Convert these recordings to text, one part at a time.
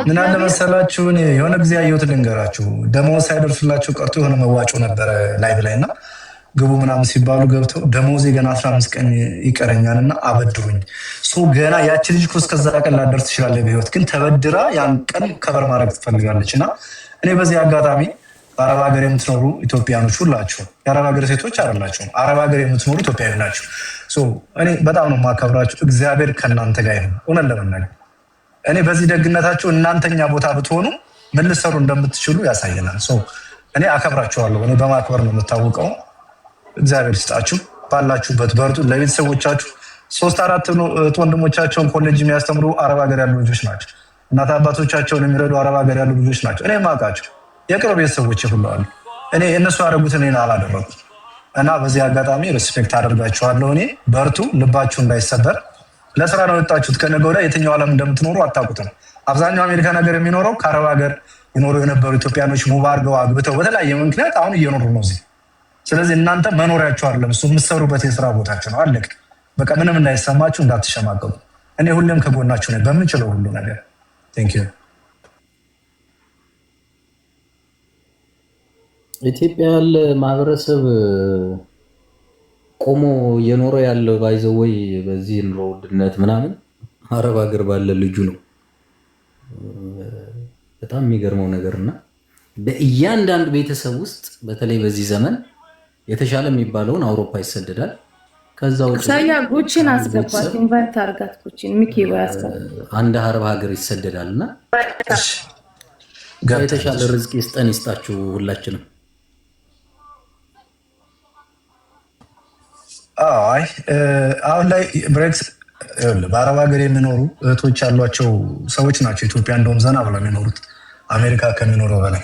ምን አለ እግዚአብሔር መሰላችሁ፣ እኔ የሆነ ጊዜ ያየሁት ልንገራችሁ። ደመወዝ ሳይደርስላቸው ቀርቶ የሆነ መዋጮ ነበረ ላይ ላይ እና ግቡ ምናምን ሲባሉ ገብተው ደመወዜ ገና 15 ቀን ይቀረኛል እና አበድሩኝ። So ገና ያቺ ልጅ እኮ እስከዛ ቀን ላደርስ ትችላለህ በህይወት ግን ተበድራ ያን ቀን cover ማድረግ ትፈልጋለች። እና እኔ በዚህ አጋጣሚ በአረብ ሀገር የምትኖሩ ኢትዮጵያኖች ሁላችሁ፣ የአረብ ሀገር ሴቶች አይደላችሁም፣ አረብ ሀገር የምትኖሩ ኢትዮጵያዊ ናችሁ። So እኔ በጣም ነው የማከብራችሁ። እግዚአብሔር ከእናንተ ጋር ይሁን። እውነት ለመናገር እኔ በዚህ ደግነታችሁ እናንተኛ ቦታ ብትሆኑ ምን ልትሰሩ እንደምትችሉ ያሳየናል። So እኔ አከብራችኋለሁ። እኔ በማክበር ነው የምታወቀው። እግዚአብሔር ይስጣችሁ፣ ባላችሁበት በርቱ። ለቤተሰቦቻችሁ ሶስት አራት እህት ወንድሞቻቸውን ኮሌጅ የሚያስተምሩ አረብ ሀገር ያሉ ልጆች ናቸው። እናት አባቶቻቸውን የሚረዱ አረብ ሀገር ያሉ ልጆች ናቸው። እኔ የማውቃቸው የቅርብ ቤተሰቦች ሁሉ አሉ። እኔ እነሱ ያደረጉትን እኔን አላደረጉም እና በዚህ አጋጣሚ respect አደርጋችኋለሁ። እኔ በርቱ፣ ልባችሁ እንዳይሰበር። ለስራ ነው የወጣችሁት። ከነገ ወዲያ የትኛው ዓለም እንደምትኖሩ አታውቁትም። አብዛኛው አሜሪካ ነገር የሚኖረው ከአረብ ሀገር ይኖሩ የነበሩ ኢትዮጵያኖች move አድርገው አግብተው በተለያየ ምክንያት አሁን እየኖሩ ነው እዚህ። ስለዚህ እናንተ መኖሪያችሁ አይደለም እሱ የምትሰሩበት የስራ ቦታችሁ ነው። አለቅ በቃ ምንም እንዳይሰማችሁ እንዳትሸማቀቁ። እኔ ሁሌም ከጎናችሁ ነኝ በምችለው ሁሉ ነገር። Thank you። ኢትዮጵያ ያለ ማህበረሰብ ቆሞ እየኖረ ያለው by the way በዚህ ኑሮ ውድነት ምናምን አረብ ሀገር ባለ ልጁ ነው። በጣም የሚገርመው ነገር እና በእያንዳንዱ ቤተሰብ ውስጥ በተለይ በዚህ ዘመን የተሻለ የሚባለውን አውሮፓ ይሰደዳል። ከዛ ውጭ ግን ሳያ ጉቺን አንድ አስገባት፣ ቤተሰብ invite አርጋት ጉቺን። ሚኪ ወይ አስገባት። አንድ አረብ ሀገር ይሰደዳል እና እሺ የተሻለ ገብታለች። ርዝቅ ይስጠን ይስጣችሁ ሁላችንም። አይ አሁን ላይ ብሬክስ ይኸውልህ፣ በአረብ ሀገር የሚኖሩ እህቶች ያሏቸው ሰዎች ናቸው ኢትዮጵያ እንደውም ዘና ብለው የሚኖሩት አሜሪካ ከሚኖረው በላይ።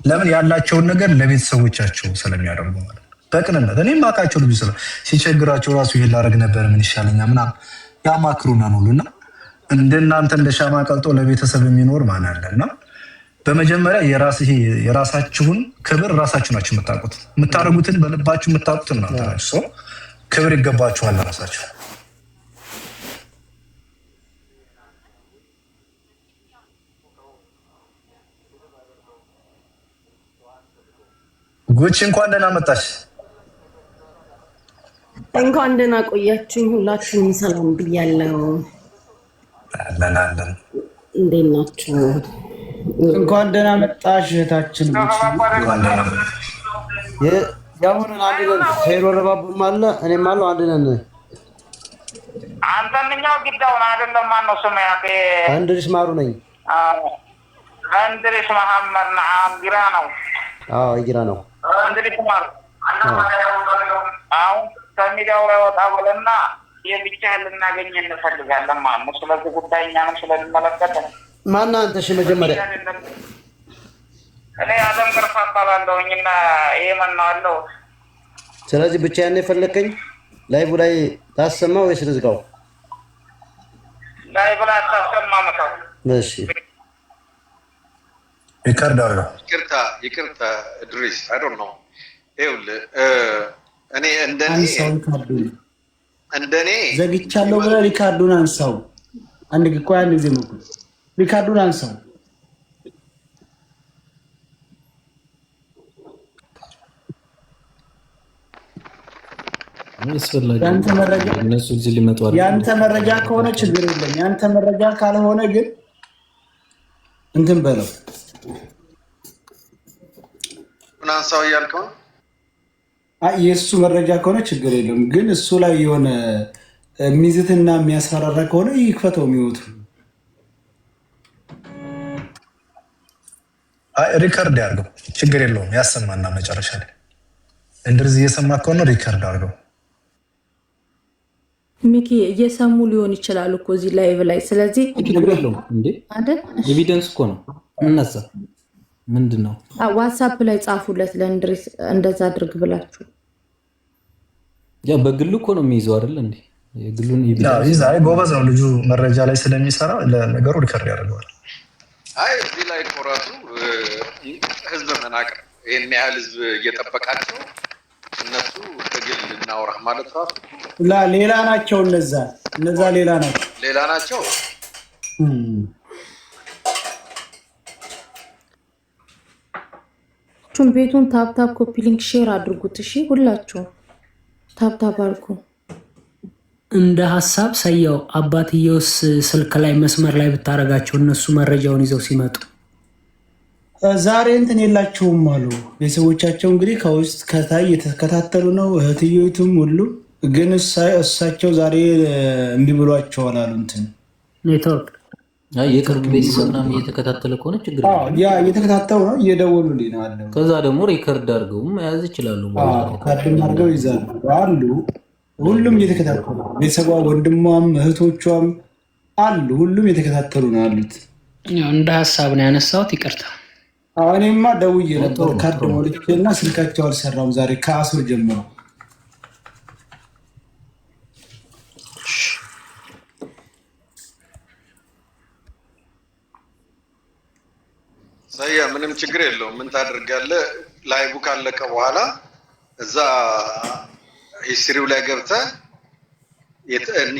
ለምን ያላቸውን ነገር ለቤተሰቦቻቸው ስለሚያደርጉ ማለት ነው። በቅንነት እኔም አውቃቸው ልጅ ስለ ሲቸግራቸው ራሱ ይሄን ላደርግ ነበር ምን ይሻለኛል ምናምን ያማክሩናል ሁሉ እና እንደናንተ እንደ ሻማ ቀልጦ ለቤተሰብ የሚኖር ማን አለ? እና በመጀመሪያ የራሳችሁን ክብር ራሳችሁ ናችሁ የምታውቁት። የምታደርጉትን በልባችሁ የምታውቁት እናንተ ናችሁ። ሰው ክብር ይገባችኋል ለራሳችሁ። ጉቺ እንኳን ደህና መጣሽ። እንኳን ደህና ቆያችሁኝ። ሁላችሁም ሰላም ብያለሁ። አለን አለን። እንዴት ናችሁ? እንኳን ደህና መጣሽ እህታችን ጉቺ። እንኳን ደህና መጣሽ። ያሁንን አንድ ነን። ሄሮ ረባቡም አለ እኔም አለው አንድ ነን። አንተንኛው ግዳውን አይደለም። ማነው ስሙ? ያቄ እንድሪስ ማሩ ነኝ። እንድሪስ መሐመድ ነዓም ጊራ ነው። አዎ ይጊራ ነው። እንድሪስ ማሩ አሁን ከሚዲያው ላይ ወጣ ብለና የብቻህን ልናገኝ እንፈልጋለን ማለት ነው። ስለዚህ ጉዳይ እኛንም ስለሚመለከት ማነህ አንተ? እሺ መጀመሪያ እኔ አለም ገርፋ እባላለሁኝ እና የመን ነው ያለሁት። ስለዚህ ብቻዬን ነው የፈለከኝ? live ላይ ታሰማ ወይስ ልዝጋው? ላይ ብላ አታሰማ መተው እሺ record አድርገው። ይቅርታ ይቅርታ፣ እድሪስ I don't know። ይኸውልህ እኔ እንደኔ አንሳው record ኡን እንደኔ ዘግቻለሁ ብለህ record ኡን አንሳው። አንድ ቆይ፣ አንድ ጊዜ ሞክር። record ኡን አንሳው። አስፈላጊ ያንተ መረጃ እነሱ እዚህ ሊመጡ አይደለም። ያንተ መረጃ ከሆነ ችግር የለም። ያንተ መረጃ ካልሆነ ግን እንትን በለው። አንሳው እያልከው ነው። አይ የእሱ መረጃ ከሆነ ችግር የለም። ግን እሱ ላይ የሆነ የሚዝትና የሚያስፈራራ ከሆነ ይክፈተው የሚወቱ አይ record ያድርገው፣ ችግር የለውም። ያሰማና መጨረሻ ላይ እንደዚህ እየሰማ ከሆነ record አድርገው። ሚኪ እየሰሙ ሊሆን ይችላል እኮ እዚህ live ላይ። ስለዚህ ችግር የለውም እንዴ አይደል? እሺ። evidence እኮ ነው። እነዛ ምንድን ነው? ዋትሳፕ ላይ ጻፉለት ለእንድሪስ እንደዛ አድርግ ብላችሁ። ያ በግሉ እኮ ነው የሚይዘው አይደል እንዴ? የግሉን evidence ይዛ ጎበዝ ነው ልጁ፣ መረጃ ላይ ስለሚሰራ ለነገሩ record ያደርገዋል። አይ እዚህ ላይ እኮ ራሱ ህዝብ መናቅ ነው። ይህን ያህል ህዝብ እየጠበቃቸው እነሱ በግል እናውራህ ማለት ራሱ ሌላ ናቸው እነዛ እነዛ ሌላ ናቸው። ሌላ ናቸው። እም። ሁላችሁም ቤቱን tap tap copy link share አድርጉት። እሺ ሁላችሁም tap tap አድርጉ። እንደ ሀሳብ ሰየው አባትየውስ ስልክ ላይ መስመር ላይ ብታረጋቸው እነሱ መረጃውን ይዘው ሲመጡ ዛሬ እንትን የላቸውም አሉ ቤተሰቦቻቸው። እንግዲህ ከውስጥ ከታይ የተከታተሉ ነው እህትየቱም ሁሉ ግን እሳቸው ዛሬ እምቢ ብሏቸዋል አሉ። እንትን ኔትወርክ የቅርብ ቤተሰብ ምናምን እየተከታተለ ከሆነ ችግር የለም። ያ እየተከታተሉ ነው፣ እየደወሉልኝ ነው አለ። ከዛ ደግሞ record አድርገውም መያዝ ይችላሉ። ካርድም አድርገው ይዛሉ አሉ። ሁሉም እየተከታተሉ ነው። ቤተሰቧ፣ ወንድሟም እህቶቿም አሉ። ሁሉም እየተከታተሉ ነው አሉት። ያው እንደ ሀሳብ ነው ያነሳሁት። ይቅርታ። እኔማ ደውዬ ነበር ካርድ ሞልቼ እና ስልካቸው አልሰራም ዛሬ ከአስር ጀምሮ። ሰያ ምንም ችግር የለውም። ምን ታደርጋለህ? Live ኡ ካለቀ በኋላ እዛ history ው ላይ ገብተህ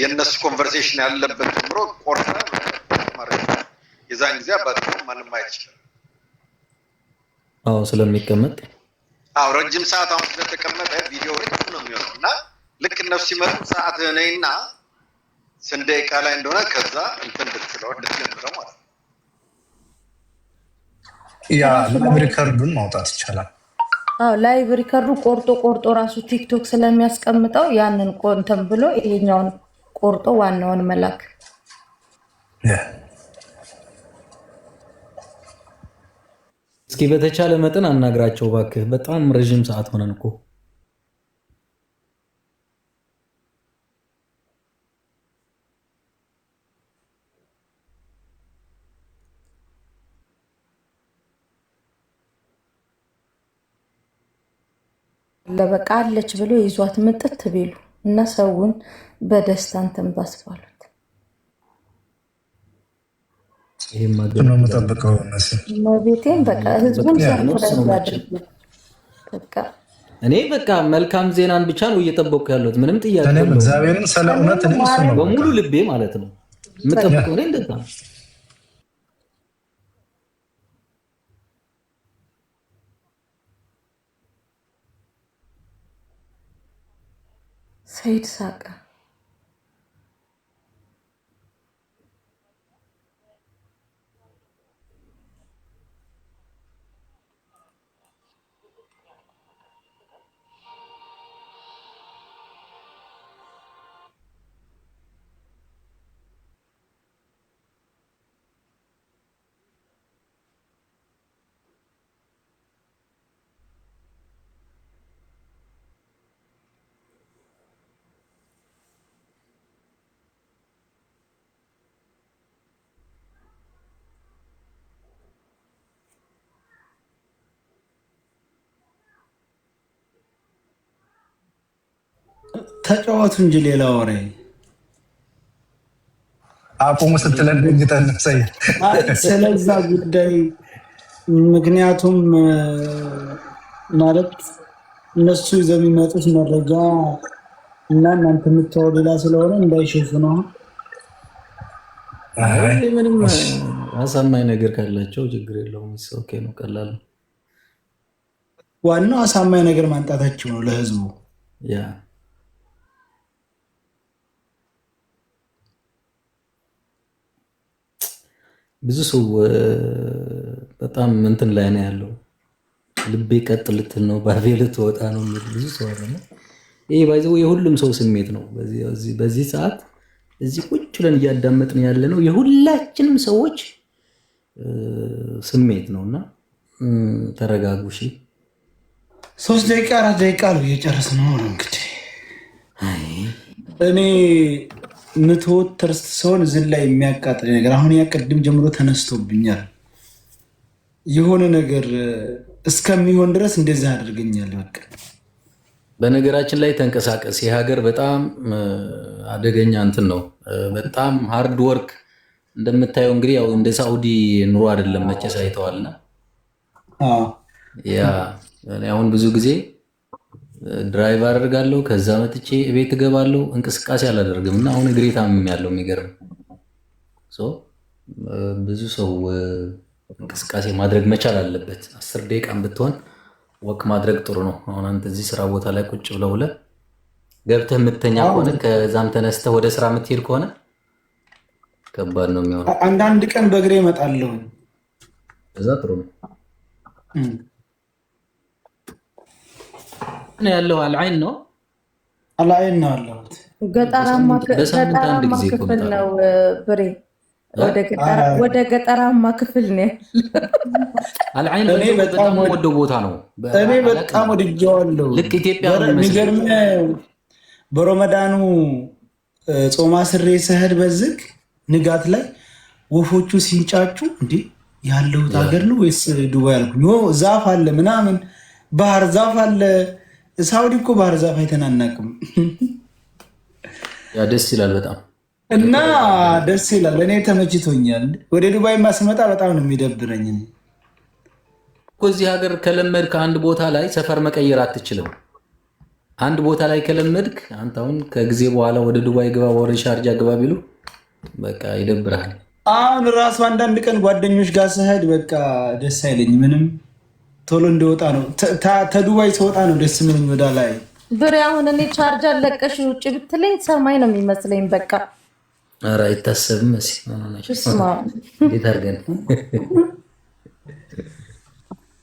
የእነሱ conversation ያለበት ጀምሮ ቆርጠህ ማድረግ ይችላል። የዛን ጊዜ አባትየው ማንም ማየት ይችላል። አዎ ስለሚቀመጥ አዎ ረጅም ሰዓት አሁን ስለተቀመጠ ቪዲዮ ረጅም ነው የሚሆነው እና ልክ እነሱ ሲመጡ ሰዓት ነይና ስንት ደቂቃ ላይ እንደሆነ ከዛ እንትን እንድትለው እንድትጀምረው ማለት ነው። ያ live record ኡን ማውጣት ይቻላል። አዎ live record ኡ ቆርጦ ቆርጦ ራሱ ቲክቶክ ስለሚያስቀምጠው ያንን እንትን ብሎ ይሄኛውን ቆርጦ ዋናውን መላክ። እስኪ በተቻለ መጠን አናግራቸው እባክህ። በጣም ረዥም ሰዓት ሆነን እኮ። ለበቃ አለች ብሎ ይዟት ምጥት ቢሉ እና ሰውን በደስታ እንትን ባስባሉት። ይሄማ እሱን ነው የምጠብቀው መሲ። ቤቴን በቃ ህዝቡን ነፍስ ነው surprise መቼም። ያድርጉ። በቃ እኔ በቃ መልካም ዜናን ብቻ ነው እየጠበቅኩ ያለሁት። ምንም ጥያቄ እኔም የለውም። እግዚአብሔርን ስለ እውነት እኔም እሱን ነው በቃ በሙሉ ልቤ ማለት ነው የምጠብቀው እኔ እንደዛ ነው። ሰይድ ሳቀ። ተጫወቱ እንጂ ሌላ ወሬ። አቁሙ ስትለን ደንግጠን ነው ሰይ። አይ ስለዛ ጉዳይ ምክንያቱም ማለት እነሱ ይዘው የሚመጡት መረጃ እና እናንተ የምታወሩ ሌላ ስለሆነ እንዳይሸፍኑ አሁን። አይ ምንም አሳማኝ ነገር ካላቸው ችግር የለውም። Okay ነው፣ ቀላል ነው። ዋናው አሳማኝ ነገር ማምጣታቸው ነው ለህዝቡ። ያ ብዙ ሰው በጣም እንትን ላይ ነው ያለው። ልቤ ቀጥ ልትል ነው፣ ባፌ ልትወጣ ነው የሚል ብዙ ሰው አለና ይሄ by the way የሁሉም ሰው ስሜት ነው። በዚህ ሰዓት እዚህ ቁጭ ብለን እያዳመጥን ያለ ነው የሁላችንም ሰዎች ስሜት ነው እና ተረጋጉ። እሺ 3 ደቂቃ 4 ደቂቃ ነው እየጨረስን ነው እንግዲህ። እኔ ምትወት ትርስት ሲሆን እዚህ ላይ የሚያቃጥል ነገር አሁን ያ ቅድም ጀምሮ ተነስቶብኛል። የሆነ ነገር እስከሚሆን ድረስ እንደዛ አድርገኛል። በቃ በነገራችን ላይ ተንቀሳቀስ። ይህ ሀገር በጣም አደገኛ እንትን ነው። በጣም hard work እንደምታየው እንግዲህ ያው እንደ ሳኡዲ ኑሮ አይደለም መቼስ አይተዋልና። Yeah እኔ አሁን ብዙ ጊዜ drive አደርጋለሁ፣ ከዛ መጥቼ ቤት እገባለሁ፣ እንቅስቃሴ አላደርግም እና አሁን እግሬ ታምም ያለው የሚገርም። So ብዙ ሰው እንቅስቃሴ ማድረግ መቻል አለበት። 10 ደቂቃም ብትሆን Walk ማድረግ ጥሩ ነው። አሁን አንተ እዚህ ስራ ቦታ ላይ ቁጭ ብለህ ውለህ ገብተህ የምትተኛ ከሆነ፣ ከዛም ተነስተህ ወደ ስራ የምትሄድ ከሆነ ከባድ ነው የሚሆነው። አንዳንድ ቀን በእግሬ እመጣለሁ። እዛ ጥሩ ነው ነው ያለው። አልዓይን ነው። አልዓይን ነው ያለሁት። ገጠራማ በሳምንት አንድ ገጠራማ ጊዜ እኮ ክፍል እመጣለሁ። ነው ብሬ፣ ወደ ገጠራማ ክፍል ነው ያለው። አልዓይን እኔ በጣም በጣም የምወደው ቦታ ነው። እኔ በጣም ወድጄዋለሁ። ልክ ኢትዮጵያ ነው የሚመስለው። የሚገርምህ በረመዳኑ ጾማ ስሬ ስሄድ በዝግ ንጋት ላይ ወፎቹ ሲንጫጩ እንዴ ያለሁት ሀገር ነው ወይስ ዱባይ አልኩኝ። ዛፍ አለ ምናምን፣ ባህር ዛፍ አለ። ሳውዲ እኮ ባህር ዛፍ አይተን አናውቅም። Yeah፣ ደስ ይላል በጣም። እና ደስ ይላል። እኔ ተመችቶኛል። ወደ ዱባይ ስመጣ በጣም ነው የሚደብረኝ። እኮ እዚህ ሀገር ከለመድክ አንድ ቦታ ላይ ሰፈር መቀየር አትችልም። አንድ ቦታ ላይ ከለመድክ አንተ አሁን ከጊዜ በኋላ ወደ ዱባይ ግባ፣ ወደ ሻርጃ ግባ ቢሉ በቃ ይደብርሃል። አሁን ራሱ አንዳንድ ቀን ጓደኞች ጋር ስሄድ በቃ ደስ አይለኝ ምንም። ቶሎ እንደወጣ ነው፣ ተዱባይ ስወጣ ነው ደስ የሚለኝ ወደ ላይ። ብሬ፣ አሁን እኔ ቻርጅ አለቀሽ ውጭ ብትለኝ ሰማይ ነው የሚመስለኝ። በቃ ኧረ አይታሰብም። መሲ እስማ እንዴት አድርገን